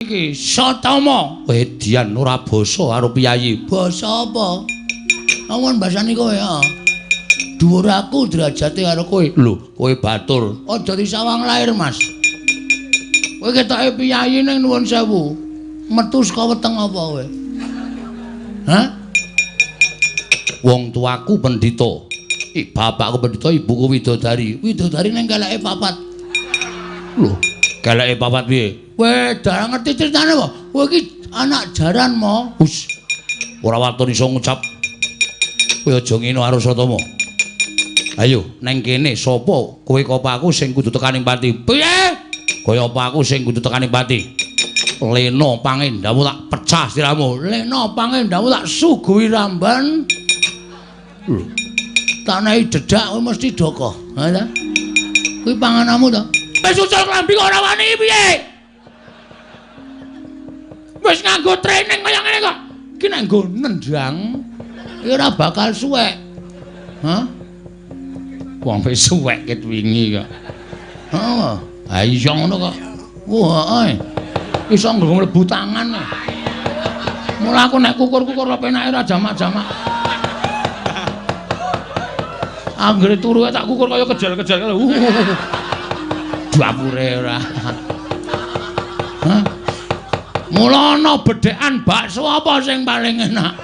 Iki Satama edian ora basa karo piyayi. Basa apa? Awan basani kowe ya. Dhuwur aku derajate karo kowe. Lho, kowe batur. Aja disawang lair, Mas. Kowe ketoke piyayi ning nuwun sewu. Metu saka weteng apa kowe? Hah? Wong tuaku pendhita. Bapakku pendhita, ibuku widodari. Widodari ning keleke papat. Lho, keleke papat piye? Kowe darah ngerti ceritane apa? Kowe iki anak jaran mo. Hus. Ora waton iso ngucap. Kowe aja ngene karo Satama. Ayo, neng kene sapa kowe kapa aku sing kudu tekaning pati? Piye? Kaya apa aku sing kudu tekaning pati? Lena pangendamu tak pecah siramu. Lena pangendamu tak suguhi ramban. Lho. Tanahi dedak kowe mesti doko. Ha ta? Kuwi panganamu to? Wis ucul klambi kok ora wani piye? Wis nganggo training kaya ngene kok. Iki nek nggo nendang iki ora bakal suwek. Hah? Wong wis suwek ket wingi kok. Heeh. Ha iya ngono kok. Wah, heeh. Iso nggo mlebu tangan. Mula aku nek kukur-kukur penake ora jamak-jamak. Anggere turu tak kukur kaya kejel-kejel. Dapure ora. Hah? Mula ana bedhekan bakso apa sing paling enak?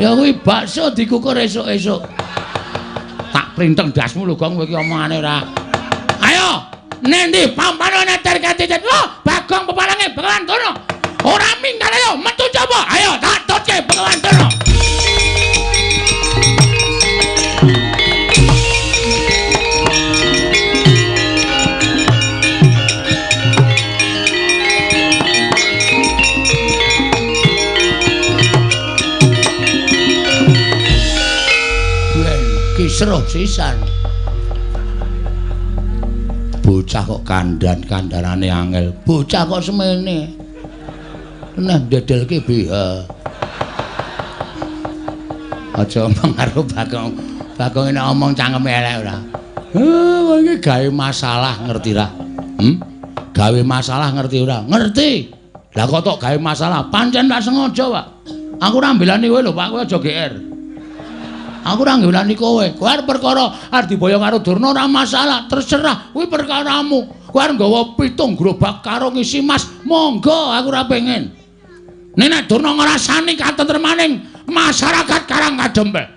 Ya kuwi bakso dikukur esuk-esuk. Tak printeng ndasmu lho, Gong, kowe iki omongane ora. Ayo, nendi pampane neter katitet. Wah, Bagong pepalange Begawan Durna. Ora minggat ayo metu coba. Ayo tak tutke Begawan Durna. Kisruh sisan. Bocah kok kandhan-kandhanane angel. Bocah kok semene. Neh ndedelke BH. Aja omong karo Bagong. Bagong nek omong cangkeme elek ora. Heh, iki gawe masalah ngerti ra? Gawe masalah ngerti ora? Ngerti. Lah kok tok gawe masalah? Pancen tak sengaja, Pak. Aku ora mbelani kowe lho, Pak. Kowe aja GR. Aku ora ngelani kowe. Kowe arep perkara arep diboyong karo Durna ora masalah, terserah. Kuwi perkaramu. Kowe arep nggawa 7 gerobak karo ngisi mas, monggo aku ora pengen. Nek Durna ngrasani katentremaning masyarakat Karang Kadempel.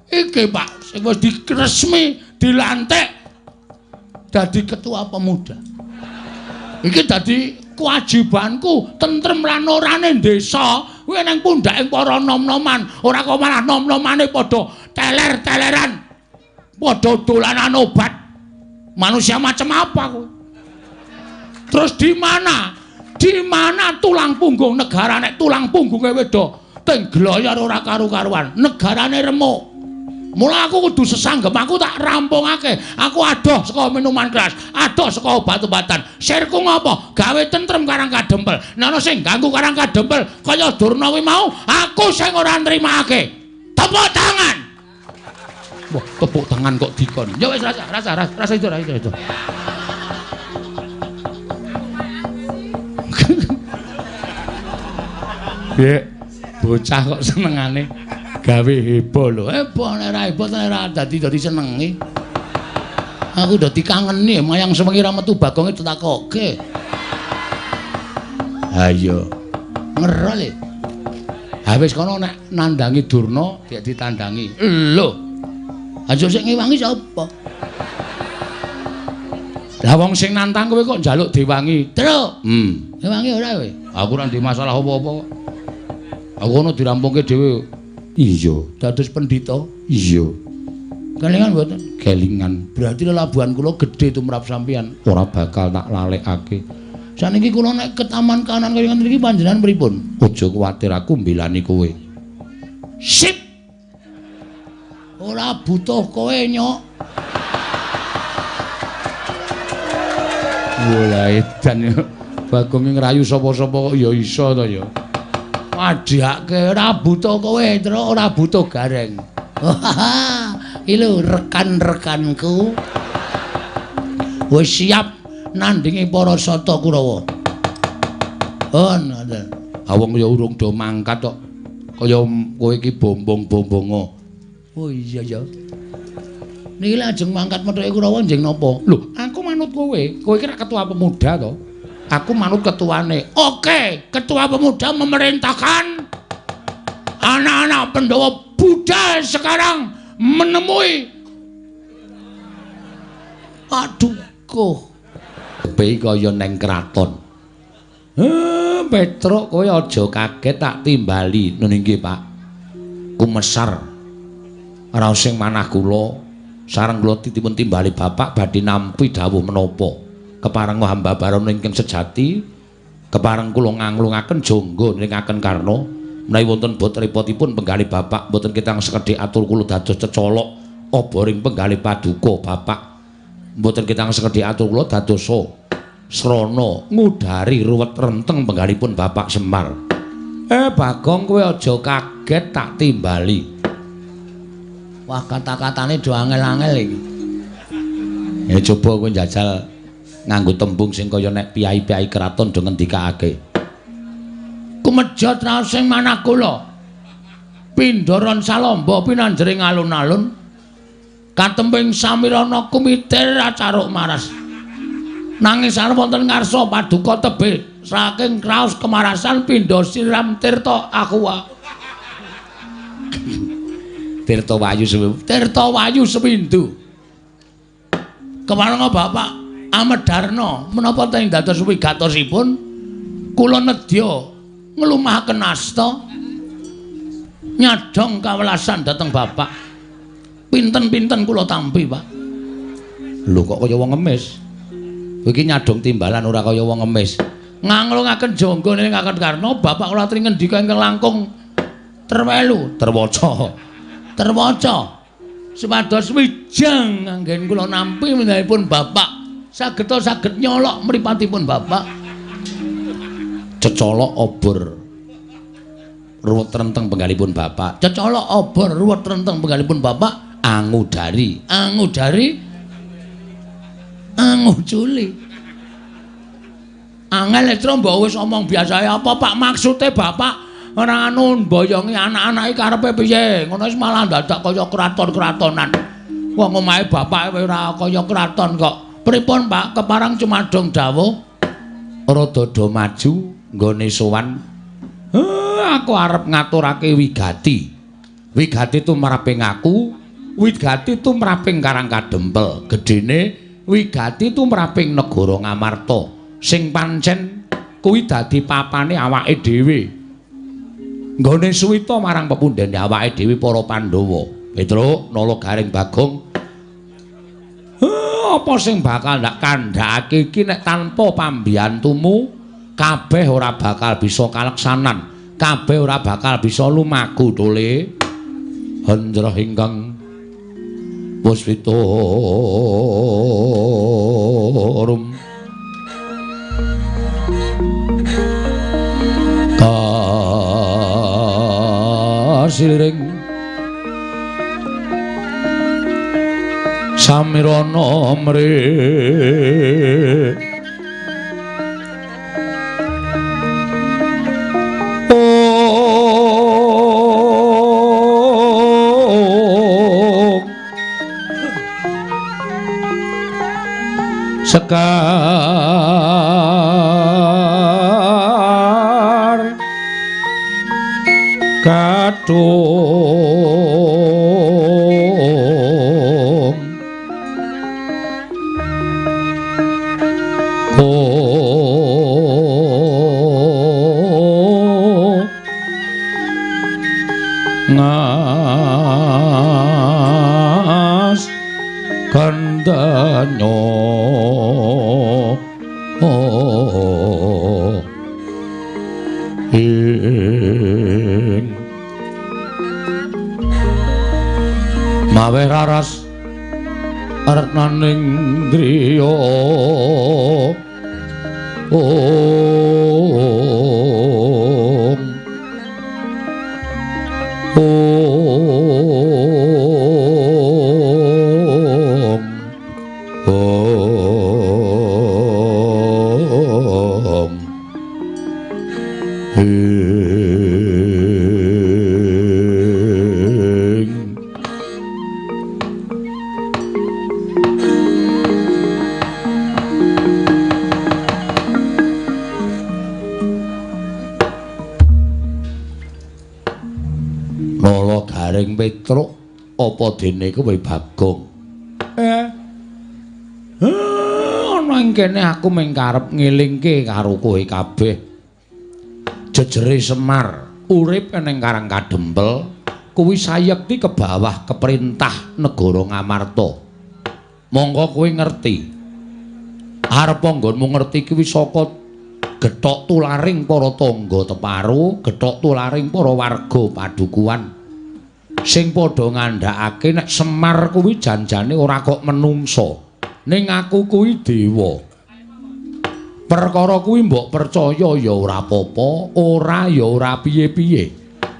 Iki Pak, sing wis diresmi dilantik dadi ketua pemuda. Iki dadi kewajibanku tentrem lan orane desa. Kuwi nang pundhake para nom-noman, ora kok malah nom-nomane padha teler-teleran. Padha dolanan obat. Manusia macam apa kowe? Terus di mana? Di mana tulang punggung negara nek tulang punggunge wedo teng gloyor ora karu-karuan, negarane remuk. Mula aku kudu sesanggem, aku tak rampungake. Aku adoh saka minuman keras, adoh saka obat-obatan. Sirku ngopo? Gawe tentrem Karang Kadempel. Nek ana sing ganggu Karang Kadempel kaya Durna kuwi mau, aku sing ora nrimake. Tepuk tangan. Wah, tepuk tangan kok dikon. Ya wis rasa, rasa, rasa itu, rasa itu. Ye, bocah kok senengane gawe heboh lho. Heboh nek ora heboh nek ora dadi senengi. Aku dadi kangeni mayang sewengi ra metu Bagonge ditakoke. Ha iya. Ngerol e. Ha wis kono nek nandangi Durna dik ditandangi. Lho. Aja sing ngewangi sapa? Lah wong sing nantang kowe kok njaluk diwangi. Truk. Ngewangi ora kowe? Aku ora ndek masalah apa-apa kok. Aku ono dirampungke dhewe. Iya, dados pendhita. Iya. Kelingan mboten? Kelingan. Berarti lelabuhan kula gedhe tumrap sampeyan. Ora bakal tak lalekake. Saniki kula nek ke taman kanan kaya ngene iki panjenengan pripun? Aja kuwatir aku mbelani kowe. Sip. Ora butuh kowe, Nyok. Walah edan. Bagong ngrayu sapa-sapa kok ya iso to ya. Wadhake ora butuh kowe, Truk, ora butuh gareng. Iki lho rekan-rekanku. Wis siap nandingi para Sata Kurawa. Oh, ngoten. Ha wong ya urung do mangkat kok. Kaya kowe iki bombong-bombonga. Oh iya ya. Niki lajeng mangkat methuke Kurawa njeng napa? Lho, aku manut kowe. Kowe iki rak ketua pemuda to. Aku manut ketuane. Oke, ketua pemuda memerintahkan anak-anak Pandhawa budal sekarang menemui Paduka. Be kaya neng kraton. Petruk kowe aja kaget tak timbali. Nun inggih, Pak. Kumesar raos sing manah kula sareng kula dipun timbali bapak badhe nampi dawuh menapa. Kepareng hamba barono ingkang sejati, kepareng kula nganglungaken jangga nringaken karna menawi wonten bot repotipun penggalih bapak mboten ketang sekedhik atur kula dados cecolok oboring penggalih paduka bapak. Mboten ketang sekedhik atur kula dadosa srana ngudari ruwet renteng penggalipun Bapak Semar. Bagong kowe aja kaget tak timbali. Wah, kata-katane do angel-angel iki. Ya coba kowe njajal nganggo tembung sing kaya nek piyai-piyai kraton do ngendikake. Kumeja traos sing manah kula. Pindharan salamba pinanjering alun-alun. Katemping samirana kumitir acaruk maras. Nanging sareng wonten ngarsa paduka tebih saking kraos kemarasan pindha siram tirta aqua. Tirta Wayu Sewindu. Tirta Wayu Sewindu. Keparenga Bapak Amedarna menapa teng dados wigatosipun kula nedya nglumahaken asta nyadhong kawelasan dhateng Bapak. Pinten-pinten kula tampi, Pak. Lho kok kaya wong ngemis. Kowe iki nyadhong timbalan ora kaya wong ngemis. Nganglungaken jangga nringaken karna bapak kula aturi ngendika ingkang langkung terwelu, terwaca. Terwaca. Supados wijang anggen kula nampi menahipun bapak sageta saged nyolok mripatipun bapak. Cecolok obor ruwet renteng penggalipun bapak. Cecolok obor ruwet renteng penggalipun bapak angudari, angudari anguculi. Angel Letra mbok wis omong biasae apa Pak maksude bapak ora anu mboyongi anak-anake karepe piye? Ngono wis malah dadak kaya kraton-kratonan. Wong omahe bapak ora kaya kraton kok. Pripun Pak keparang cumadong dawuh rada do maju nggone sowan. Aku arep ngaturake wigati. Wigati tumraping aku, wigati tumraping Karang Kadempel. Gedene wigati tumraping negara Ngamarta sing pancen kuwi dadi papane awake dhewe. Nggone suwita marang pepundhene awake dhewe para Pandhawa. Petruk, Nala Garing Bagong. Apa sing bakal ndak kandhakake iki nek tanpa pambiyantumu kabeh ora bakal bisa kaleksanan. Kabeh ora bakal bisa lumaku tole. Hendrah ingkang puspita rum kasiring samirana mri sekar katung ko ngas kandanyo ing mawe raras retnaning griya om om om. Nala Gareng Petruk, apa dene kowe Bagong? Ana ing kene aku mung karep ngelingke karo kowe kabeh. Jejere Semar urip ning Karang Kadempel kuwi sayekti ke bawah keperintah negara Ngamarta. Monggo kowe ngerti. Arep nggonmu ngerti kuwi saka gethok tularing para tangga teparu, gethok tularing para warga padukuhan. Sing padha ngandhakake nek Semar kuwi janjane ora kok menungsa, ning aku kuwi dewa. Perkara kuwi mbok percaya ya ora apa-apa, ora ya ora piye-piye.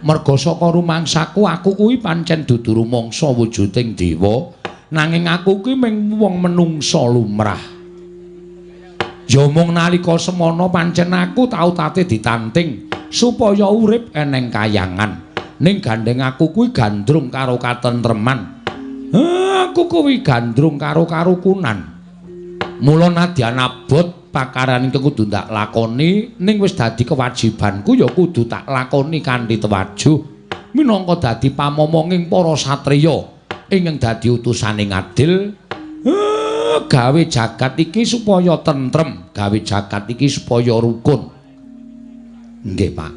Merga saka rumangsaku aku kuwi pancen dudu rumangsa wujuding dewa, nanging aku kuwi mung wong menungsa lumrah. Ya mung nalika semana pancen aku tau tate ditanting supaya urip eneng kayangan. Ning gandeng aku kuwi gandrung karo katentreman. Aku kuwi gandrung karo karukunan. Mula nadyan abot pakaran ingkang kudu tak lakoni, ning wis dadi kewajibanku ya kudu tak lakoni kanthi tewajuh minangka dadi pamomonging para satriya ingkang dadi utusane ngadil. Gawe jagat iki supaya tentrem, gawe jagat iki supaya rukun. Nggih, Pak.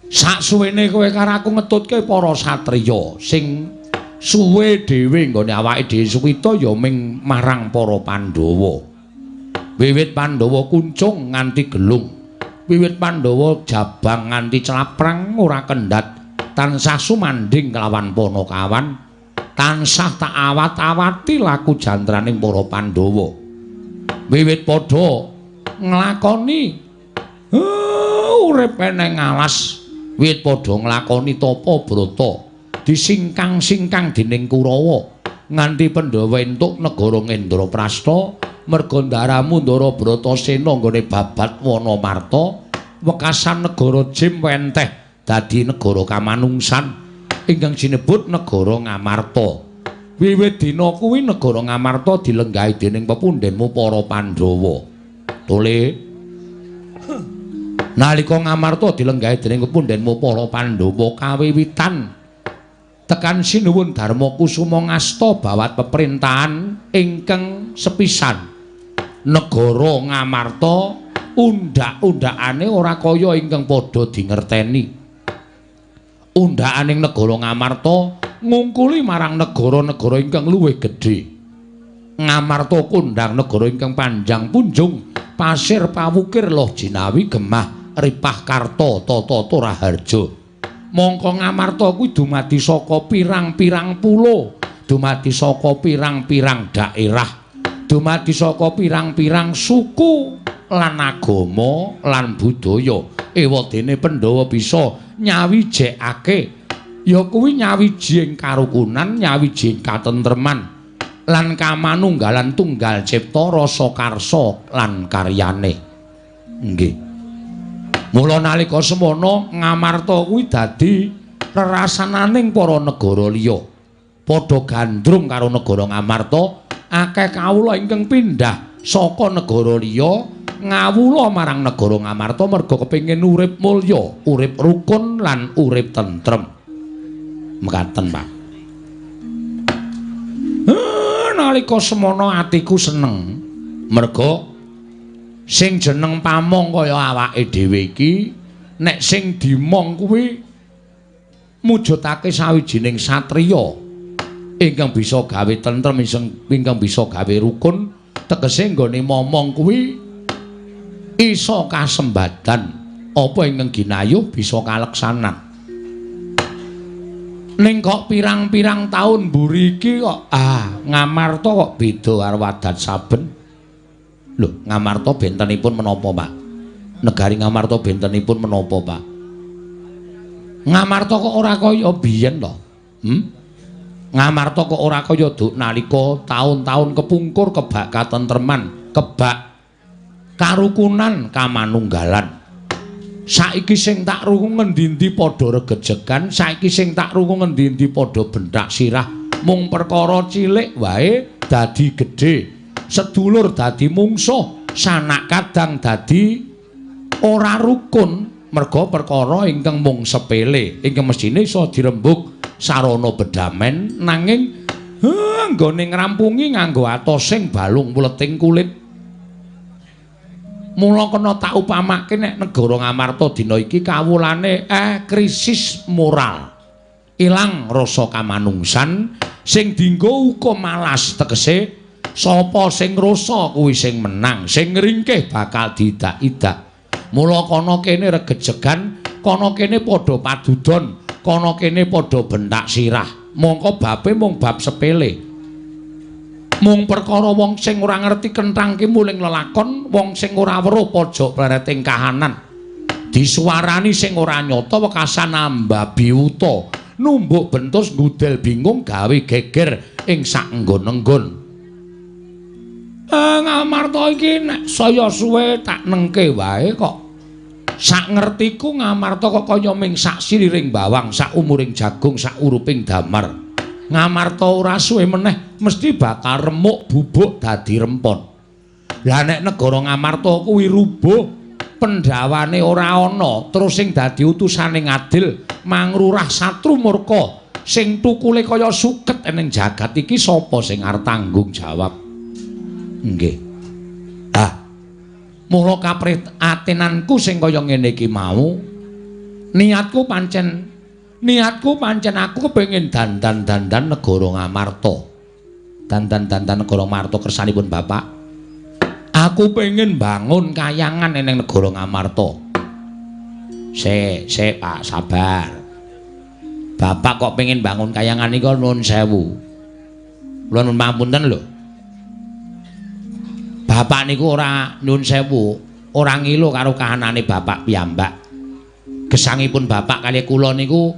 Saksuwene kowe karo aku ngetutke para satriya sing suwe dhewe nggone awake dhewe suwita ya ming marang para Pandhawa. Wiwit Pandhawa kuncung nganti gelung, wiwit Pandhawa jabang nganti claprang ora kendhat, tansah sumandhing kelawan panakawan, tansah tak awat-awati laku jantraning para Pandhawa. Wiwit padha nglakoni urip eneng alas, wiwit padha nglakoni tapa brata, disingkang-singkang dening Kurawa nganti Pandhawa entuk negara Ngendraprasta. Merga ndaramu Ndara Bratasena nggone babat Wanamarta, wekasan negara Jim wenteh dadi negara kamanungsan ingkang sinebut negara Ngamarta. Wiwit dina kuwi negara Ngamarta dilenggahi dening pepundhenmu para Pandhawa. Tole nalika Ngamarta dilenggahi dening pepundhenmu para Pandhawa, kawiwitan tekan Sinuwun Darma Kusuma ngasta bawat peperintahan ingkang sepisan. Negara Ngamarta undhak-undhakane ora kaya ingkang padha dingerteni. Undhakaning negara Ngamarta ngungkuli marang negara-negara ingkang luwih gedhe. Ngamarta kondhang negara ingkang panjang punjung, pasir pawukir loh jinawi gemah ripah karta tata raharja. Mongko Ngamarta kuwi dumadi saka pirang-pirang pulo, dumadi saka pirang-pirang daerah, dumadi saka pirang-pirang suku lan agama lan budaya. Ewadene Pandhawa bisa nyawijekake ya kuwi nyawiji ing karukunan, nyawiji ing katentreman lan kamanunggalan tunggal cipta rasa karsa lan karyane. Nggih. Mula nalika semana Ngamarta kuwi dadi rerasananing para negara liya. Padha gandrung karo negara Ngamarta, akeh kawula ingkang pindhah saka negara liya ngawula marang negara Ngamarta merga kepengin urip mulya, urip rukun lan urip tentrem. Mekaten, Pak. Nalika semana atiku seneng merga sing jeneng pamong kaya awake dhewe iki nek sing dimong kuwi mujudake sawijining satriya ingkang bisa gawe tentrem, ingkang bisa gawe rukun, tegese nggone momong kuwi iso kasembadan apa ingkang ginayuh bisa kaleksanan. Ning kok pirang-pirang taun mburi iki kok Ngamarta kok beda karo adat saben. Lho, Ngamarta bentenipun menapa, Pak? Negari Ngamarta bentenipun menapa, Pak? Ngamarta kok ora kaya biyen to? Ngamarta kok ora kaya duk nalika taun-taun kepungkur kebak katentreman, kebak karukunan kamanunggalan. Saiki sing tak rungu ngendi-endi padha regejegan, saiki sing tak rungu ngendi-endi padha benthak sirah, mung perkara cilik wae dadi gedhe, sedulur dadi mungsuh, sanak kadang dadi ora rukun merga perkara ingkang mung sepele, ingkang mesthine iso dirembug sarana bedamen, nanging nggone ngrampungi nganggo atosing balung wleting kulit. Mula kena tak upamake nek negara Ngamarta dina iki kawulane krisis moral. Ilang rasa kamanungsan sing dienggo hukum malas, tegese sapa sing ngrasa kuwi sing menang, sing ngringkih bakal diidak-idak. Mula kana kene regejegan, kana kene padha padudon, kana kene padha benthak sirah. Mongko babe mung bab sepele. Mung perkara wong sing ora ngerti kenthang ki muling lelakon, wong sing ora weruh pojok plereting kahanan. Disuwarani sing ora nyata wekasan ambabi wuta, numbuk bentus ngudel bingung gawe geger ing sak nggon-nggon. Ngamarta iki nek saya suwe tak nengke wae kok. Sak ngertiku Ngamarta kok kaya ming sak siriring bawang, sak umuring jagung, sak uruping damar. Ngamarta ora suwe meneh mesti bakal remuk bubuk dadi rempon. Lah nek negara Ngamarta kuwi rubuh, pendhawane ora ana, terus sing dadi utusane ngadil mangrurah satru murka sing tukule kaya suket ning jagat iki sapa sing arep tanggung jawab? Nggih. Ah. Mula kaprihatinanku sing kaya ngene iki mau, niatku pancen aku kepengin dandan-dandan negara Ngamarta. Dandan-dandan negara Ngamarta kersanipun Bapak. Aku pengen bangun kayangan ning negara Ngamarta. Sik, sik Pak, sabar. Bapak kok pengen bangun kayangan niku nuwun sewu. Kula nuwun pangapunten lho. Bapak niku ora nuwun sewu, ora ngilu karo kahanane bapak piyambak. Gesangipun bapak kali kula niku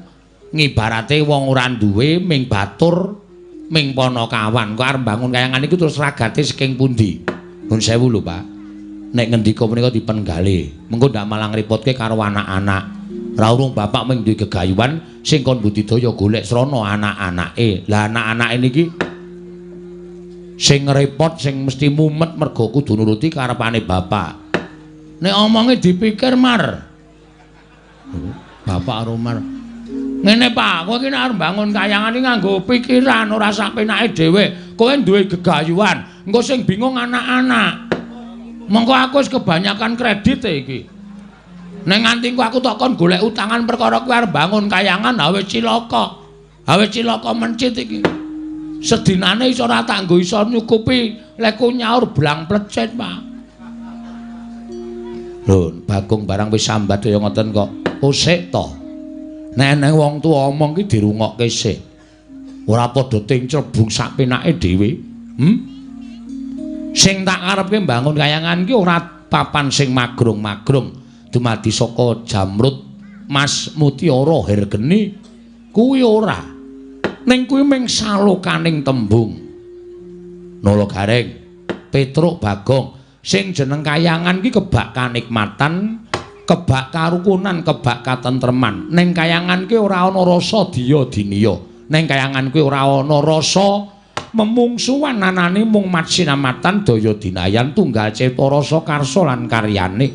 ngibarate wong ora duwe ming batur ming panakawan. Kok arep bangun kayangan niku terus ragate saking pundi? Nuwun sewu lho, Pak. Nek ngendika punika dipenggalih, mengko ndak malah ngrepotke karo anak-anak. Ra urung bapak ming duwe gegayuhan sing kon budidaya golek srana anak-anake. Lah anak-anake niki sing ngrepot, sing mesti mumet mergo kudu nuruti karepane bapak. Nek omonge dipikir, Mar. Bapak karo Mar. Ngene Pak, kowe iki nek arep bangun kayangan iki nganggo pikiran ora sak penake dhewe. Kowe duwe gegayuhan, engko sing bingung anak-anak. Mengko aku wis kebanyakan kredit iki. Nek nganti ku aku tok kon golek utangan perkara kowe arep bangun kayangan awis cilaka. Awis cilaka mencit iki. Sedinane iso ora tak nggo iso nyukupi leku nyaur blang plecet, Pak. Lho, Bagong barang wis sambat kaya ngoten kok. Osik to. Nek eneng wong tuwa omong ki dirungokke sik. Ora padha ting crebung sak penake dhewe. Sing tak karepke mbangun kayangan ki ora papan sing magrung-magrung dumadi saka jamrut, mas, mutiara, hergeni kuwi ora. Ning kuwi ming salokaning tembung. Nala Gareng, Petruk, Bagong, sing jeneng kayangan ki kebak kanikmatan, kebak karukunan, kebak katentreman. Ning kayangan ki ora ana rasa diya diniya. Ning kayangan kuwi ora ana rasa memungsuhan, anane mung matsinamatan daya dinayan tunggal cipta rasa karsa lan karyane.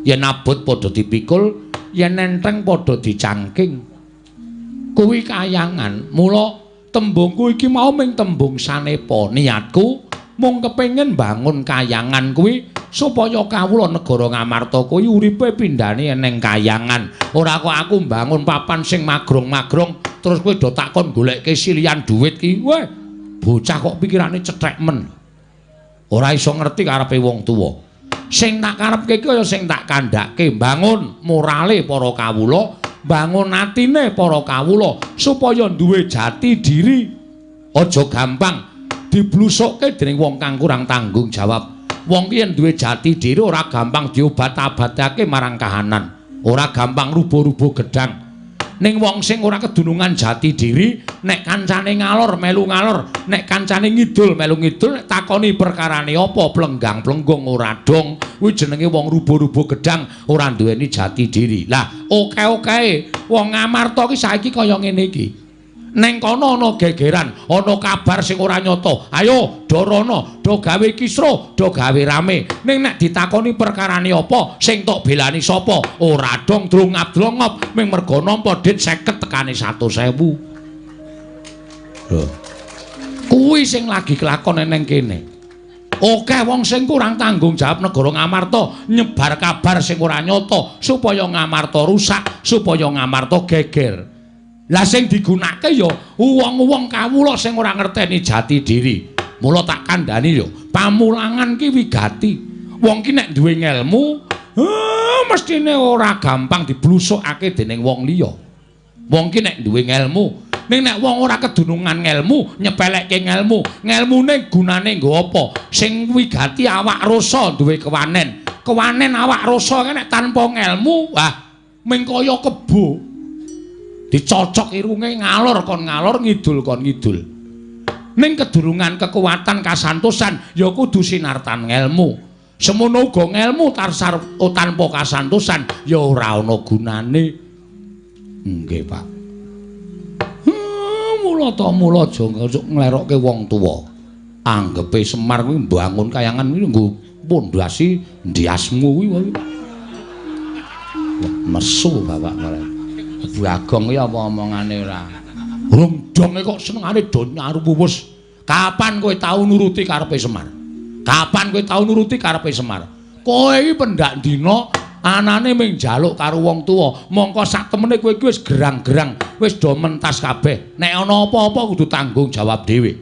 Yen abot padha dipikul, yen enteng padha dicangking. Kuwi kayangan. Mula tembungku iki mau ming tembung sanepa. Niatku mung kepengin bangun kayangan kuwi supaya kawula negara Ngamarta kuwi uripe pindhane ning kayangan. Ora kok aku mbangun papan sing magrong-magrong terus kowe do takon golekke silian duit ki. Weh, bocah kok pikirane cethek men. Ora iso ngerti karepe wong tuwa. Sing tak karepke iki kaya sing tak kandhake, bangun morale para kawula, bangun atine para kawula supaya duwe jati diri. Aja gampang diblusukke dening wong kang kurang tanggung jawab. Wong ki yen duwe jati diri ora gampang diobat-abatake marang kahanan, ora gampang rubuh-rubuh gedang. Ning wong sing ora kedunungan jati diri, nek kancane ngalor melu ngalor, nek kancane ngidul melu ngidul, nek takoni perkarane apa plenggang-plenggong ora dong, kuwi jenenge wong rubuh-rubuh gedang ora duweni jati diri. Lah, oke-oke wong Ngamarta ki saiki kaya ngene iki. Neng kono ana gegeran, ana kabar sing ora nyata. Ayo do rono, do gawe kisruh, do gawe rame. Ning nek ditakoni perkarane apa, sing tok belani sapa? Ora dong drongap-drongop, ming mergo nampa dit 50 tekane 100.000. Lho. Kuwi sing lagi kelakon neng kene. Oke wong sing kurang tanggung jawab negara Ngamarta nyebar kabar sing ora nyata supaya Ngamarta rusak, supaya Ngamarta geger. Lah sing digunakake ya wong-wong kawula sing ora ngerteni jati diri. Mula tak kandhani ya, pamulangan ki wigati. Wong ki nek duwe ngelmu, mestine ora gampang diblusukake dening wong liya. Wong ki nek duwe ngelmu, ning nek wong ora kedunungan ngelmu, nyepelekke ngelmu, ngelmune gunane nggo apa? Sing wigati awak rasa duwe kewanen. Kewanen awak rasa nek tanpa ngelmu, wah ming kaya kebo. Dicocok irunge ngalor kon ngalor, ngidul kon ngidul. Ning kedurungan kekuatan kasantosan ya kudu sinartan ngelmu. Semono uga ngelmu tarsar tanpa kasantosan ya ora ana gunane. Nggih, Pak. Mula ta mula aja nglerokke wong tuwa. Anggepe Semar kuwi mbangun kayangan kuwi nggo pondasi ndiasmu kuwi. Wah, nesu bapak malah. Bagong iki apa omongane ora? Urung donge kok senengane do nyaruwus. Kapan kowe tau nuruti karepe Semar? Kapan kowe tau nuruti karepe Semar? Kowe iki pendak dina anane mung njaluk karo wong tuwa, mongko sak temene kowe iki wis gerang-gerang, wis do mentas kabeh. Nek ana apa-apa kudu tanggung jawab dhewe.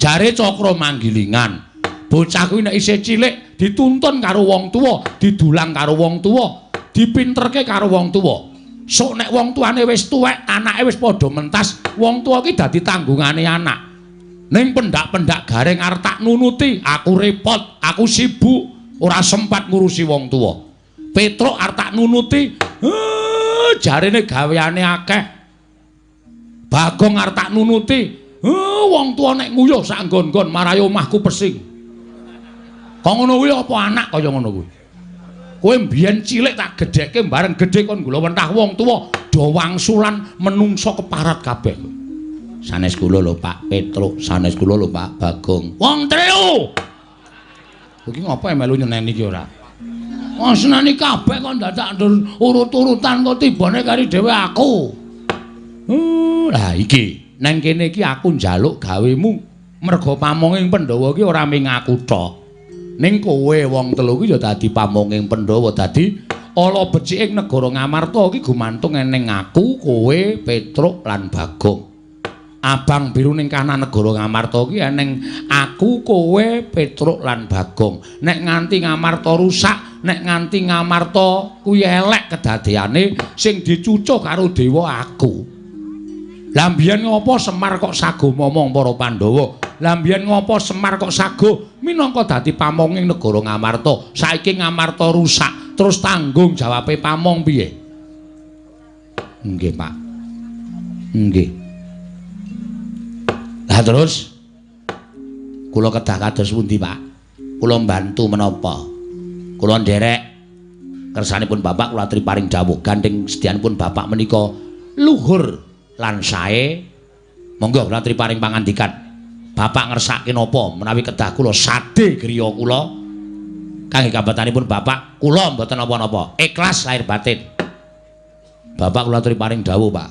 Jare Cakra Manggilingan, bocah kuwi nek isih cilik dituntun karo wong tuwa, didulang karo wong tuwa, dipinterke karo wong tuwa. Sok nek wong tuane wis tuwek, anake wis padha mentas, wong tuwa ki dadi tanggungane anak. Ning pendak-pendak gareng arep tak nunuti, aku repot, aku sibuk, ora sempat ngurusi wong tuwa. Petruk arep tak nunuti, jarene gaweane akeh. Bagong arep tak nunuti, wong tuwa nek nguyuh sak nggon-nggon marai omahku pesing. Kok ngono kuwi apa anak kaya ngono kuwi? Kowe mbiyen cilik tak gedhekke bareng gedhe kon gula wentah wong tuwa do wangsulan menungso keparat kabeh. Sanes kula lho Pak Petruk, sanes kula lho Pak Bagong. Wong telu. Iki ngopo melu nyeneni iki ora? Wong seneni kabeh kok dadak urut-urutan kok tibane kari dhewe aku. Lah iki nang kene iki aku njaluk gawemu merga pamonging Pandhawa iki ora ming aku tok. Ning kowe wong telu ki ya dadi pamonging Pandhawa, dadi ala beciking negara Ngamarta iki gumantung eneng aku, kowe, Petruk lan Bagong. Abang biru ning kanan negara Ngamarta ki eneng aku, kowe, Petruk lan Bagong. Nek nganti Ngamarta rusak, nek nganti Ngamarta kuwi elek kedadeane, sing dicucuh karo dewa aku. Lah mbiyen ngopo Semar kok sago momong para Pandhawa? Lah mbiyen ngopo Semar kok sago minangka dadi pamonging negara Ngamarta? Saiki Ngamarta rusak, terus tanggung jawabe pamong piye? Nggih, Pak. Nggih. Lah terus kula kedah kados pundi, Pak? Kula mbantu menapa? Kula nderek kersanipun Bapak kula aturi paring dawuh gandeng sedyanipun Bapak menika luhur lan sae. Monggo kula aturi paring pangandikan. Bapak ngersake napa menawi kedah kula sade griya kula kangge kabatanipun Bapak kula mboten napa-napa, ikhlas lahir batin. Bapak kula aturi paring dawuh, Pak.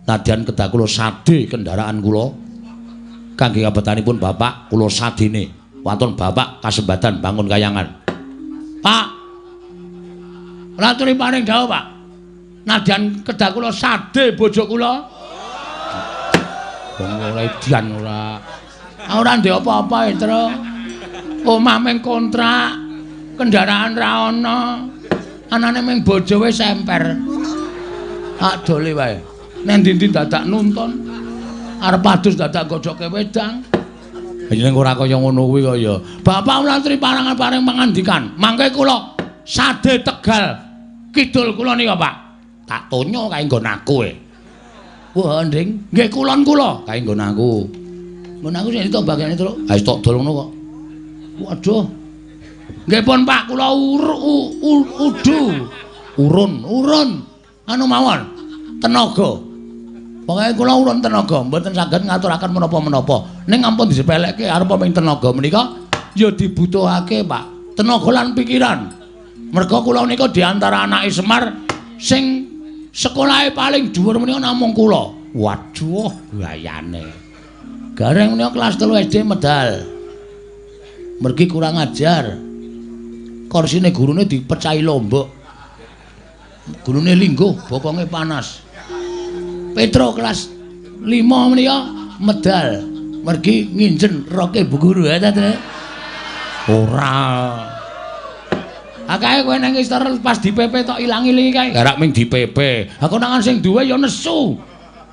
Nadyan kedah kula sade kendaraan kula kangge kabatanipun Bapak kula sadene. Waton Bapak kasembadan bangun kayangan. Pak, kula aturi paring dawuh, Pak. Nadyan kedah kula sade bojo kula. Wong ora edian ora. Ora ndek apa-apa, Tru. Omah mung kontrak, kendaraan ra ana. Anane mung bojo wis emper. Tak dole wae. Nang ndi-ndi dadak nuntun. Arep adus dadak gojoke wedang. Jeneng ora kaya ngono kuwi kok ya. Bapak kula aturi parangan paring pangandikan. Mangke kula sade Tegal Kidul kula nika, Pak. Tak tonyo kae nggon aku e. Pak. Wah, Nding. Nggih kulon kula. Kae nggon aku. Nggon aku sing ditok bagene, Truk. Ha wis tok dol ngono kok. Waduh. Nggih pun, Pak, kula udu. Urun, urun. Anu mawon. Tenaga. Pokoke kula urun tenaga, mboten saged ngaturaken menapa-menapa. Ning ampun disepelekke arep ming tenaga menika ya dibutuhake, Pak. Tenaga lan pikiran. Merga kula nika di antara anake Semar sing sekolahe paling dhuwur menika namung kula. Waduh, gayane. Gareng menika kelas 3 SD medal. Mergi kurang ajar. Korsine gurune dipecahi lombok. Gurune lingguh, bokonge panas. Petro kelas 5 menika medal. Mergi nginjen roke bu guru ya ta, Ora. Akae kowe nang istor pas di PP tok ilang-ilingi kae. Garak ming di PP. Ha konangan sing duwe ya nesu.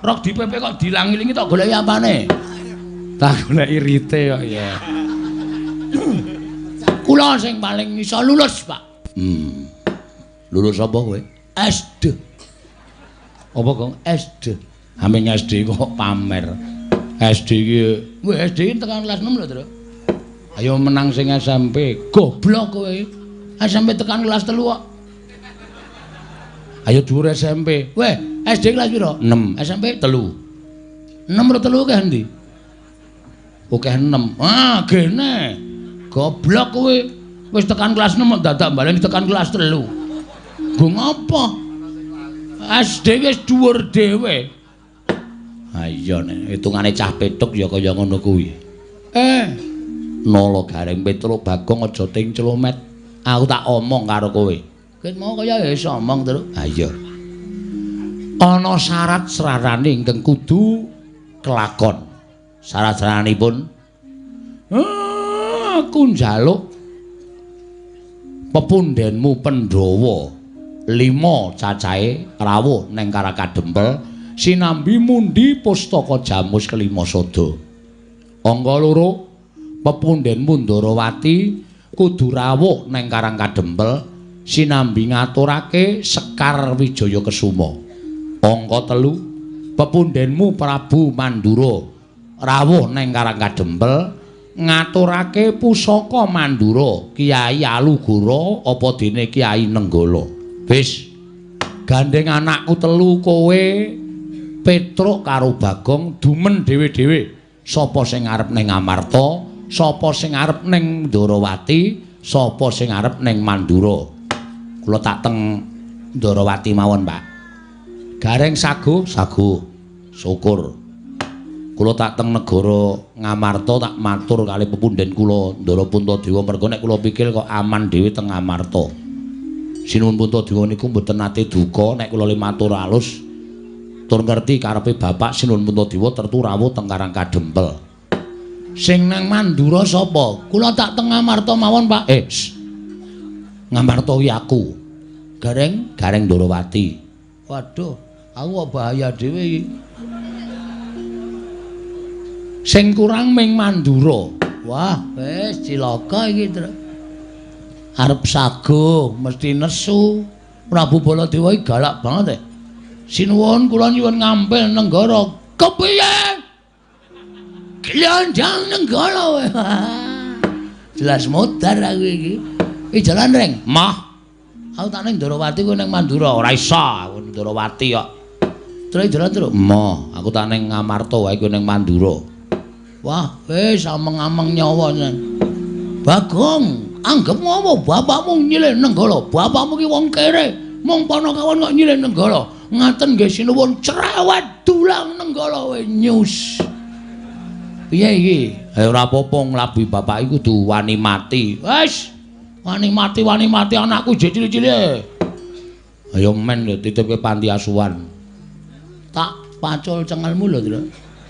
Rok di PP kok diilang-ilingi tok goleki apane? Tak goleki rite kok ya. Kula sing paling iso lulus, Pak. Lulus apa kowe? SD. Apa, Gong? SD. Aming SD kok pamer. SD iki, weh SD tekan kelas 6 lho, Tru. Ayo menang sing SMP. Goblok kowe. SMP tekan kelas 3 kok. Ayo dhuwur SMP. Weh, SD kelas piro? 6. SMP 3. 6 ro 3 akeh endi? Akeh 6. Ah, gene. Goblok kowe. Wis tekan kelas 6 kok dadak baleni tekan kelas 3. Nggo ngapa? SD wis dhuwur dhewe. Ha iya nek hitungane cah petuk ya kaya ngono kuwi. Nala Gareng Petruk Bagong aja ting clomet. Aku tak omong karo kowe. Ket mau kaya iso omong, Truk. Ha iya. Ana syarat srarane ingkang kudu kelakon. Syarat-syaranipun aku njaluk pepundhenmu Pandhawa 5 cacahe rawuh neng Karang Kadempel sinambi mundi pustaka Jamus kelima sada. Angka 2 pepundhenmu Ndarawati kudu rawuh neng Karang Kadempel sinambi ngaturake Sekar Wijaya Kesuma. Angka 3 pepundhenmu Prabu Mandura rawuh neng Karang Kadempel ngaturake pusaka Mandura Kyai Alugoro apa dene Kyai Nenggala. Wis gandeng anakku telu kowe Petruk karo Bagong dumen dhewe-dhewe. Sapa sing arep ning Amarta, sapa sing arep ning Ndarawati, sapa sing arep ning Mandura. Kula tak teng Ndarawati mawon, Pak. Gareng sago, sago. Syukur. Kula tak teng negara Ngamarta tak matur kali pepundhen kula Ndara Puntadewa merga nek kula pikir kok aman dhewe teng Ngamarta. Sinuwun Puntadewa niku mboten nate duka nek kula le matur alus tur ngerti karepe bapak Sinuwun Puntadewa tertu rawuh teng Karang Kadempel. Sing nang Mandura sapa? Kula tak teng Ngamarta mawon, Pak. Ngamarta kuwi aku. Gareng, Gareng Ndarawati. Waduh, aku kok bahaya dhewe iki. Sing kurang ming Mandura. Wah, wis cilaka iki, Truk. Arep sago mesti nesu. Prabu Baladewa iki galak banget. Sinuwun kula nyuwun ngampil nenggara. Kepiye? Glondong nenggara kowe. Jelas modar aku iki. Iki jalan reng. Mah. Aku tak ning Ndarawati kowe ning Mandura. Ora iso aku Ndarawati kok. Terus jalan terus. Mah, aku tak ning Ngamarta wae kowe ning Mandura. Wah, wis ameng-ameng nyawa tenan. Bagong, anggap ngopo bapakmu nyilih Nenggala. Bapakmu ki wong kere. Mung panakawan kok nyilih Nenggala. Ngaten nggih sinuwun cerewet dulang Nenggala kowe nyus. Piye iki? Ora apa-apa nglabuhi bapak iku kudu wani mati. Wis, wani mati anakku jek cilik-cilik. Ayo men lho titipke panti asuhan. Tak pacul cengelmu lho, Tru.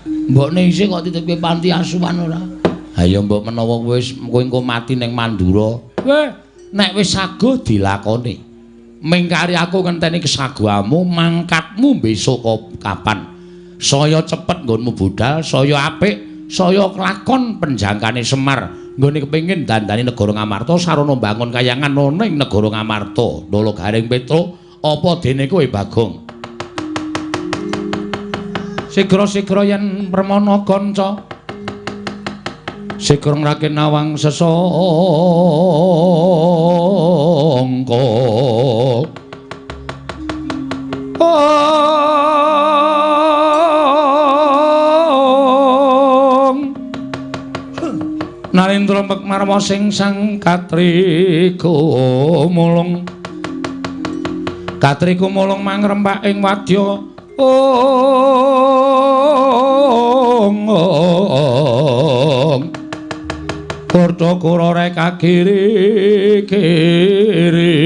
Mbokne isih kok titipke panti asuhan ora? Ha ya mbok menawa wis kowe engko mati ning Mandura. Weh, nek wis sago dilakoni. Mingkari aku ngenteni kesagoamu, mangkatmu besok kapan. Saya cepet nggonmu budal, saya apik, saya kelakon penjangkane Semar. Nggone kepengin dandani negara Ngamarta sarana mbangun kayangan ana ing negara Ngamarta. Nala Gareng Petruk, apa dene kowe Bagong? Sigra-sigra yen permana kanca. Sigra ngrake nawang sesangka. Narendra Marma sing sang Katri Kumulung. Katri Kumulung mangrempak ing wadya. Ong. Kurta kura reka kiri kiri.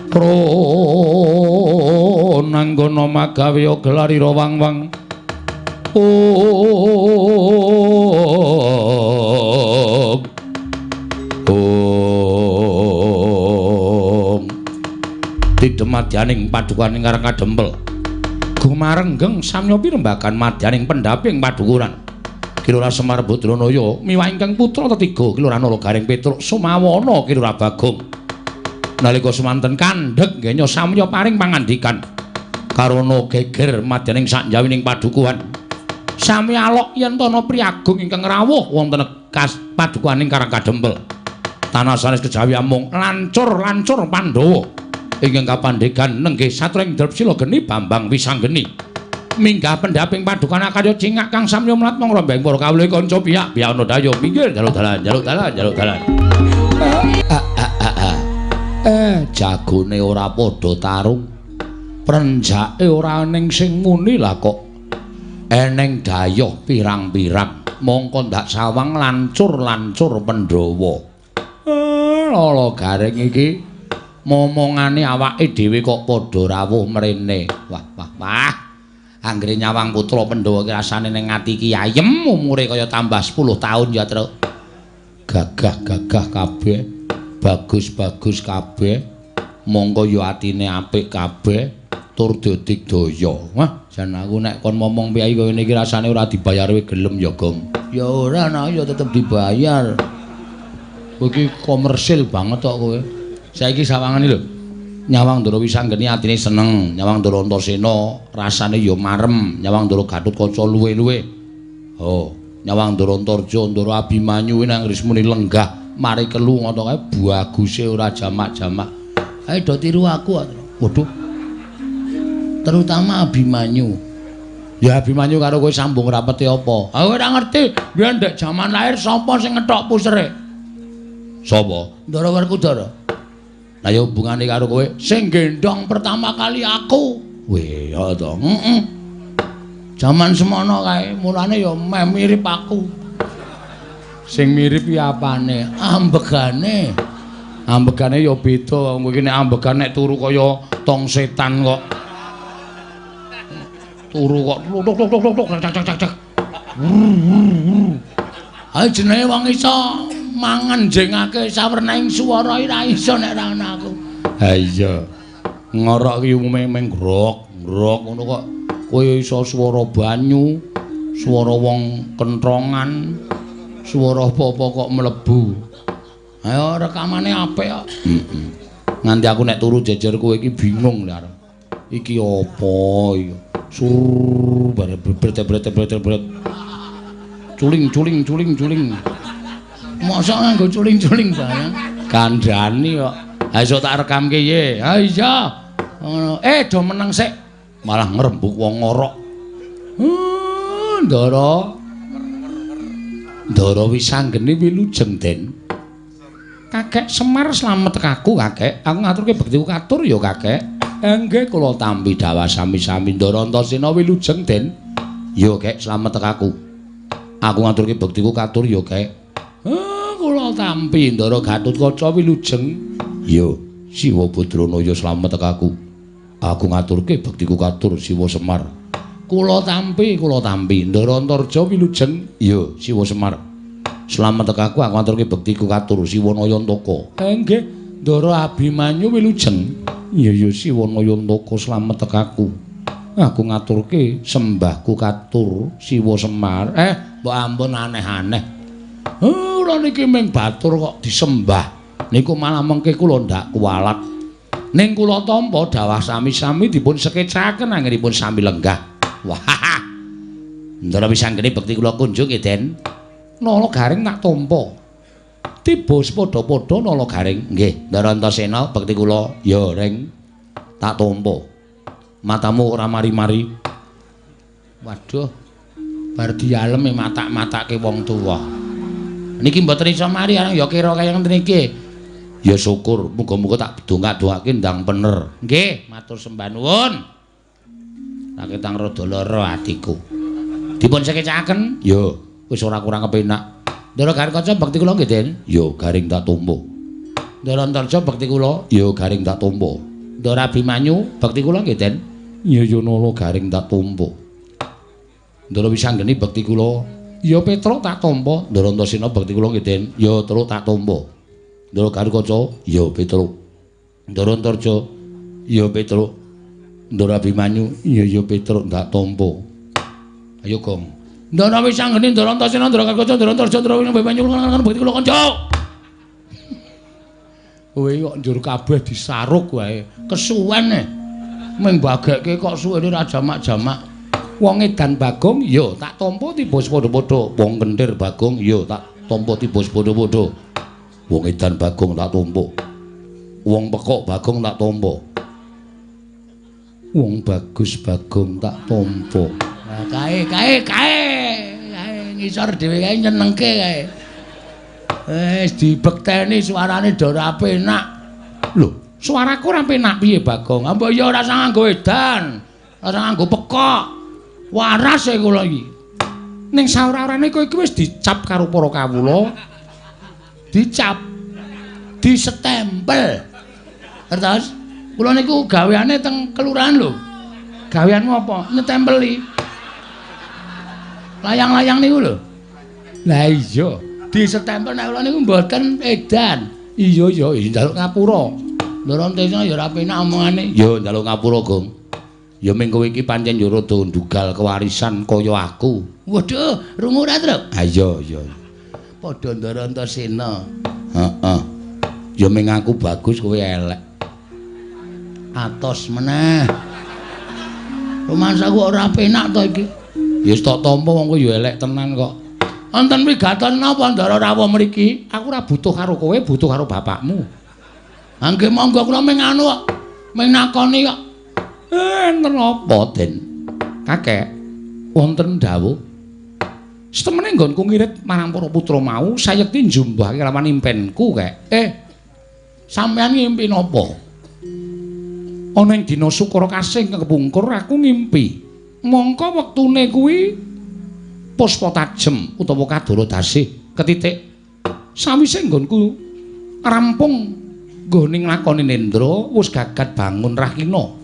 Pronanggana magawe gelarira wang-wang. Ong. Tidhem madyaning padukaning Karang Kadempel. Gumarenggeng samya pirembagan madyaning pendhaping padukuran. Ki Lurah Semar Badranaya miwah ingkang putra tetiga Ki Lurah Nala Gareng Petruk Sumawana Ki Lurah Bagong. Nalika semanten kandhek genya samya paring pangandikan karana geger madyaning sakjawining padukuhan. Sami alok yen tana priagung ingkang rawuh wonten padukuhaning Karang Kadempel. Tanah sanes kejawi amung lancur-lancur Pandhawa ingkang kapandhegan nenggih satring Drepsila Geni Bambang Wisanggeni. Minggah pendhaping padukan akarya cingak kang samya mlat mong rombeng para kawula kanca piyak piyak ana dayo minggir jaluk dalan jaluk dalan jaluk dalan. Jagone ora padha tarung. Prenjake ora ning sing muni lah kok eneng dayoh pirang-pirang mongko ndak sawang lancur-lancur Pandhawa. Lala Gareng iki momongane awake dhewe kok padha rawuh mrene. Wah wah wah. Anggere nyawang putra Pandhawa ki rasane ning ati ki ayem umure kaya tambah 10 taun ya, Truk. Gagah-gagah kabeh, bagus-bagus kabeh, mongko ya atine apik kabeh, tur dadigdaya. Wah, jan aku nek kon momong piye kaya ngene iki rasane ora dibayar kowe gelem ya, Gong. Ya ora, nah ya tetep dibayar. Kowe iki komersil banget kok kowe. Saiki sawangane lho. Nyawang Ndara Wisanggeni atine seneng, nyawang Ndara Antasena rasane ya marem, nyawang Ndara Gatotkaca luwe-luwe. Oh, nyawang Ndara Antarja, Ndara Abimanyu nang rismune lenggah mari kelu ngono kae baguse ora jamak-jamak. Ayo do tiru aku. Waduh. Terutama Abimanyu. Ya Abimanyu karo kowe sambung rapete apa? Aku ora ngerti. Biyen ndek jaman lahir sapa sing ngethok pusere? Sapa? Ndara Werkudara. Lah ya hubungane karo kowe sing gendhong pertama kali aku. Weh, ya to. Heeh. Jaman semono kae, mulane ya meh mirip aku. Sing mirip ki apane? Ambegane. Ambegane ya beda. Wong iki nek ambegan nek turu kaya tong setan kok. Turu kok tuk tuk tuk tuk tuk cak cak cak. Ayo jenenge wong iso mangan jengake sawernaing swara ora iso nek ora ana aku. Ha iya. Ngorok ki umume meng grok, grok ngono kok. Kowe iso swara banyu, swara wong kentrongan, swara apa-apa kok mlebu. Ayo rekamane apik kok. Heeh. Nganti aku nek turu jejer kowe iki bingung lho arep. Iki apa iki? Sur bare bret-bret-bret-bret. Culing culing culing culing. Mosok nganggo culing-culing barang. Kandhani kok. Ha iso tak rekamke ye. Ha iya. Ngono. Do meneng sik. Malah ngrembug wong ngorok. Ndara. Ndara Wisanggeni wilujeng, Den. Kakek Semar slamet kaku, Kakek. Aku ngaturke bektiku katur ya, Kakek. Nggih, kula tampi dawah sami-sami Ndara Antasena wilujeng, Den. Ya, Kek, slamet kaku. Aku ngaturke bektiku katur ya, Kek. Kula tampi Ndara Gatotkaca wilujeng. Ya, Siwa Badranaya slamet aku. Aku ngaturke bektiku katur Siwa Semar. Kula tampi, kula tampi Ndara Antarja wilujeng. Ya, Siwa Semar. Slamet aku, aku ngaturke bektiku katur Siwa Nayantaka. Nggih, Ndara Abimanyu wilujeng. Ya ya Siwa Nayantaka slamet aku. Aku ngaturke sembahku katur Siwa Semar. Mbok ampun aneh-aneh. Ora niki ming batur kok disembah. Niku malah mengke kula ndak kuwalat. Ning kula tampa dawah sami-sami dipun sekecaken anggenipun sami lenggah Wah. Ndara Wisanggeni bekti kula kunjung nggih, Den. Nala Garing tak tampa. Tiba padha-padha Nala Garing. Nggih, Ndara Antasena bekti kula ya Reng tak tampa. Matamu ora mari-mari. Waduh. Bar dialem matak-matake wong tuwa. Niki mboten iso mari arang ya kira kaya ngenten iki. Ya syukur, muga-muga tak dongak-dongake ndang pener. Nggih, matur sembah nuwun. Raketang rada lara atiku. Dipun sekecakaken? Ya, wis ora kurang kepenak. Ndara Garing bekti kula nggih, Den. Ya, Garing tak tampa. Ndara Antarja bekti kula? Ya, Garing tak tampa. Ndara Abimanyu bekti kula nggih, Den. Ya, ya Nala Garing tak tampa. Ndara Wisanggeni bekti kula? Ya, Petruk tak tampa. Ndara Antasena bekti kula nggih, Den. Ya, Truk tak tampa. Ndara Garukaca? Ya, Petruk. Ndara Antarja? Ya, Petruk. Ndara Abimanyu? Ya, ya Petruk tak tampa. Ayo, Gong. Ndara Wisanggeni, Ndara Antasena, Ndara Garukaca, Ndara Antarja, Ndara Abimanyu bekti kula kanca. Kowe kok njur kabeh disaruk wae. Kesuwen e. Ming bagekke kok suwene ra jamak-jamak. Wong edan Bagong ya tak tampa tiba padha-padha. Wong kenthir Bagong ya tak tampa tiba padha-padha. Wong edan Bagong tak tampa. Wong pekok Bagong tak tampa. Wong bagus Bagong tak tampa. Nah, kae kae kae kae ngisor dhewe kae nyenengke kae. Wis dibekteni suarane do ora penak. Lho, suaraku ora penak piye Bagong? Mbok ya ora usah nganggo edan, ora usah nganggo pekok. Waras e kula iki. Ning saora-orane kowe iki wis dicap karo para kawula. Dicap. Disetempel. Ngertos? Kula niku gaweane teng kelurahan lho. Gaweanmu apa? Nyetempeli. Layang-layang niku lho. Lah iya, disetempel nek kula niku mboten edan. Iya ya, njaluk ngapura. Ndara Antasena ya ora penak omongane. Ya njaluk ngapura, Gong. Ya ming kowe iki pancen ya rada ndugal kewarisan kaya aku. Waduh, rungu ora, Truk? Ha iya, iya. Padha Ndara Antasena. Heeh. Ya ming aku bagus kowe elek. Atos meneh. Rumangsaku ora penak to iki. Ya wis tak tampa wong kowe ya elek tenan kok. Wonten wigaton napa Ndara rawuh mriki? Aku ora butuh karo kowe, butuh karo bapakmu. Ha nggih monggo kula ming anu kok. Ming nakoni kok. Enten apa, Den? Kakek, wonten dawuh. Setemene nggonku ngirit marang para putra mau, sayekti njumbahake lawan impenku, Kek. Sampeyan ngimpi napa? Ana ing dina Sukara Kasih kepungkur aku ngimpi. Mongko wektune kuwi puspa tajem utawa kadara dasih ketitik. Sawise nggonku rampung nggone nglakoni nendra, wis gagat bangun rahina.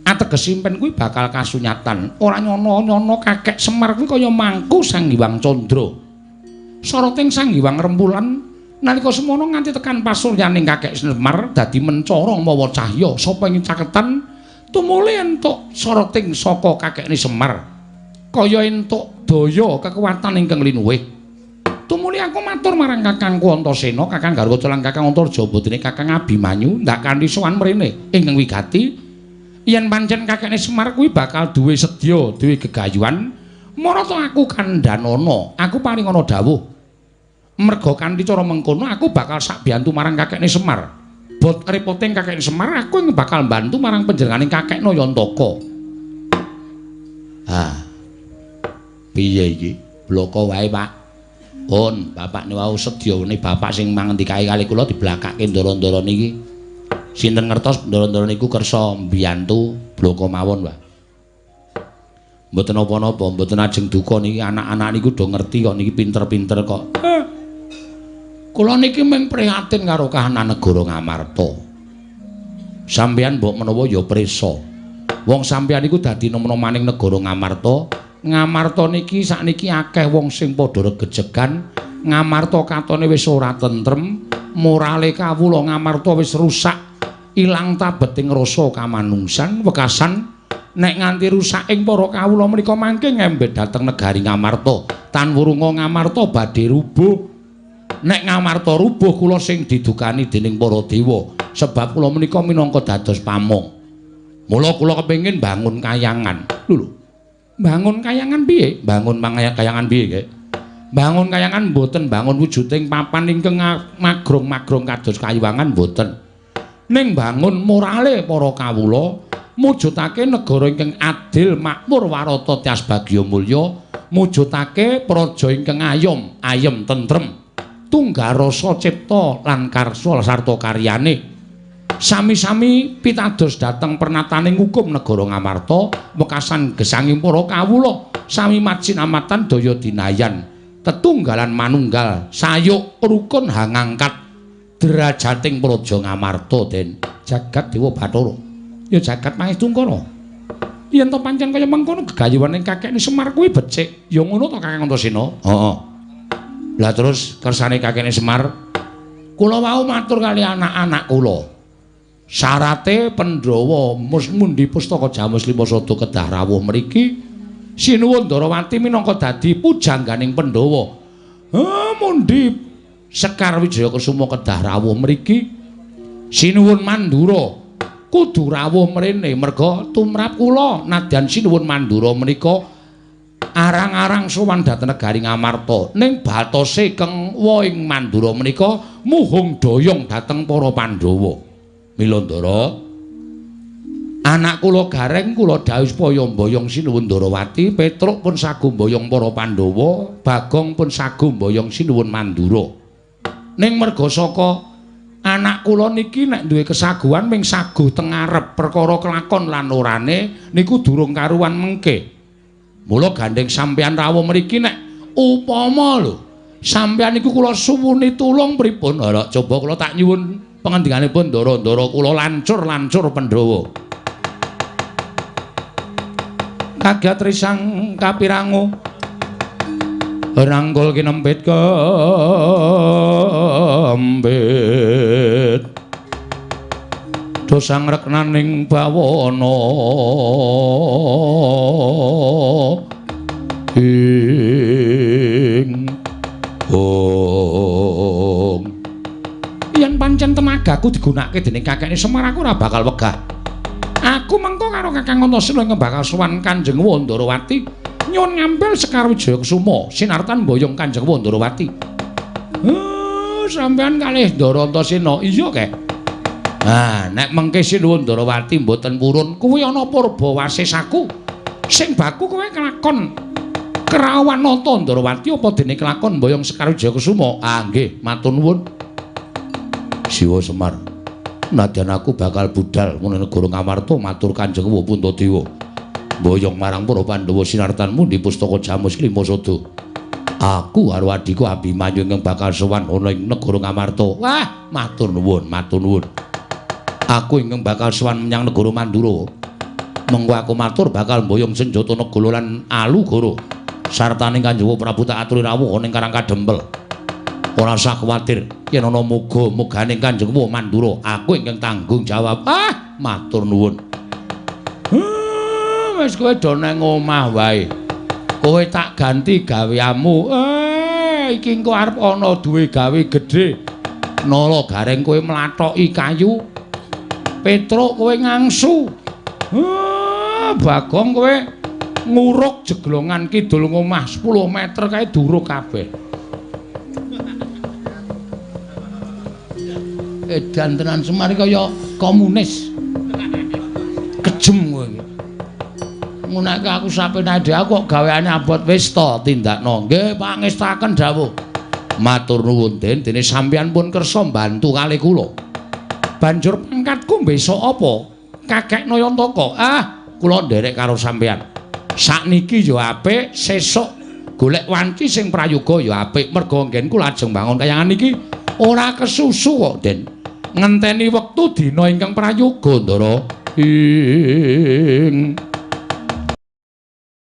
Ateges impen kuwi bakal kasunyatan. Ora nyono-nyono kakek Semar kuwi kaya mangku Sang Hyang Candra. Soroting Sang Hyang Rembulan nalika semono nganti tekan pasuryaning kakek Semar dadi mencara mawa cahya sapa ing caketan tumuli entuk soroting saka kakekne Semar. Kaya entuk daya kekuatan ingkang linuwih. Tumuli aku matur marang kakangku Antasena, Kakang Garukaca lan Kakang Antarja putine Kakang Abimanyu ndak kanthi sowan mrene ingkang wigati. Yen pancen kakekne Semar kuwi bakal duwe sedya, duwe gegayuhan, marata aku kandhanana, aku paringana dawuh. Merga kanthi cara mengkono aku bakal sakbiyantu marang kakekne Semar. Bot repoting kakekne Semar, aku ing bakal mbantu marang panjenenganing kakek Nayantaka. Ha. Piye iki? Bloko wae, Pak. Pun, bapakne wau sedyane bapak sing mangendikake kali kula diblakake ndara-ndara niki. Sinten ngertos ndara-ndara niku kersa mbiyantu bloko mawon, Pak. Mboten napa-napa, mboten ajeng duka niki anak-anak niku do ngerti kok niki pinter-pinter kok. Kula niki mung prihatin karo kahanan negara Ngamarta. Sampeyan mbok menawa ya prisa. Wong sampeyan niku dadi nom-nomaning negara Ngamarta. Ngamarta niki sakniki akeh wong sing padha regejegan. Ngamarta katone wis ora tentrem, morale kawula Ngamarta wis rusak. Ilang tabeting rasa kamanungsan wekasan nek nganti rusak ing para kawula menika mangke ngembet dhateng negari Ngamarta. Tan wurunga Ngamarta badhe rubuh. Nek Ngamarta rubuh kula sing didukani dening para dewa, sebab kula menika minangka dados pamong. Mula kula kepengin bangun kayangan. Lho lho. Bangun kayangan piye? Bangun kayangan piye, Kek? Bangun kayangan mboten bangun wujuding papan ingkang magrong-magrong kados kayuwangan mboten. Ning bangun morale para kawula, mujudake negara ingkang adil, makmur, warata, tias bagya mulya, mujudake praja ingkang ayom, ayem tentrem, tunggal rasa cipta lan karsa sarta karyane. Sami-sami pitados dhateng pernataning hukum negara Ngamarta, wekasan gesanging para kawula, sami macinamatan daya dinayan, tetunggalan manunggal, sayuk rukun hangangkat derajating praja Ngamarta, Den. Jagat Dewa Bathara. Ya jagat Mahestungkara. Yen to pancen kaya mengkono gegayuhane kakekne Semar kuwi becik, ya ngono to Kakang Antasena? Heeh. Lah terus kersane kakekne Semar, kula wau matur kali anak-anak kula. Syarate Pandhawa mundi pustaka Jamus Lima Sada kedah rawuh mriki. Sinuwun Ndarawati minangka dadi pujangganing Pandhawa. Mundi Sekar Wijaya Kusuma kedah rawuh mriki. Sinuwun Mandura kudu rawuh mrene merga tumrap kula nadyan Sinuwun Mandura menika arang-arang sowan dhateng negari Ngamarta. Ning batose keng woing Mandura menika muhung doyong dhateng para Pandhawa. Mila Ndara, anak kula Gareng kula dawuh supaya mboyong Sinuwun Ndarawati, Petruk pun sagu mboyong para Pandhawa, Bagong pun sagu mboyong Sinuwun Mandura. Ning merga saka anak kula niki nek duwe kesaguhan ming saguh teng ngarep, perkara kelakon lan orane niku durung karuan mengke. Mula gandeng sampeyan rawuh mriki nek upama lho, sampeyan niku kula suwuni tulung pripun? Ora coba kula tak nyuwun pengendikanipun ndara-ndara kula lancur-lancur Pandhawa. Kagiat risang kapirangu rangkul kinempit kembit dosang reknaning bawana ing ong. Yen pancen tenagaku digunakake dening kakekne Semar, aku ora bakal wegah. Aku mengko karo Kakang Antasena ingkang bakal sowan Kanjeng Wandarawati nyuwun ngambil Sekar Wijaya Kusuma sinartan mboyong Kanjeng Wandarawati. Sampeyan kalih Ndara Antasena. Iya, Kek. Nah, nek mengke Sinuwun Ndarawati mboten purun, kuwi ana purba wasesaku. Sing baku kowe kelakon kerawan nata Ndarawati apa dene kelakon mboyong Sekar Wijaya Kusuma? Ah, nggih, matur nuwun. Siwa Semar, nadyan aku bakal budal menawa negara Ngamarta matur Kanjeng Puntadewa mboyong marang para Pandhawa sinartan mundi pustaka Jamus Lima Sada. Aku karo adhiku Abimanyu ingkang bakal sowan ana ing negara Ngamarta. Wah, matur nuwun, matur nuwun. Aku ingkang bakal sowan menyang negara Mandura. Mengko aku matur bakal mboyong senjata Negala lan Alugoro sartane Kanjeng Prabu tak aturi rawuh ana ing Karang Kadempel. Ora usah kuwatir yen ana muga-mugane Kanjeng Mandura, aku ingkang tanggung jawab. Ah, matur nuwun. Wis kowe do nang omah wae. Kowe tak ganti gaweanmu. Iki engko arep ana duwe gawe gedhe. Nala Gareng kowe mlathoki kayu. Petruk kowe ngangsu. Bagong kowe nguruk jeglongan kidul ngomah 10 meter kae duruk kabeh. Edan tenan Semar kaya komunis. Kejem kowe iki. Ngunake aku sapenake dhewe aku kok gaweane abot wis to tindakno. Nggih, pangestaken dawuh. Matur nuwun Den, dene sampeyan pun kersa mbantu kalih kula. Banjur pangkatku besok apa? Kakek Nayantaka. Ah, kula nderek karo sampeyan. Sakniki ya apik, sesuk golek wanci sing prayoga ya apik. Merga nggen kula ajeng bangun kayangan iki ora kesusu kok, Den. Ngenteni wektu dina ingkang prayoga, Ndara. Ing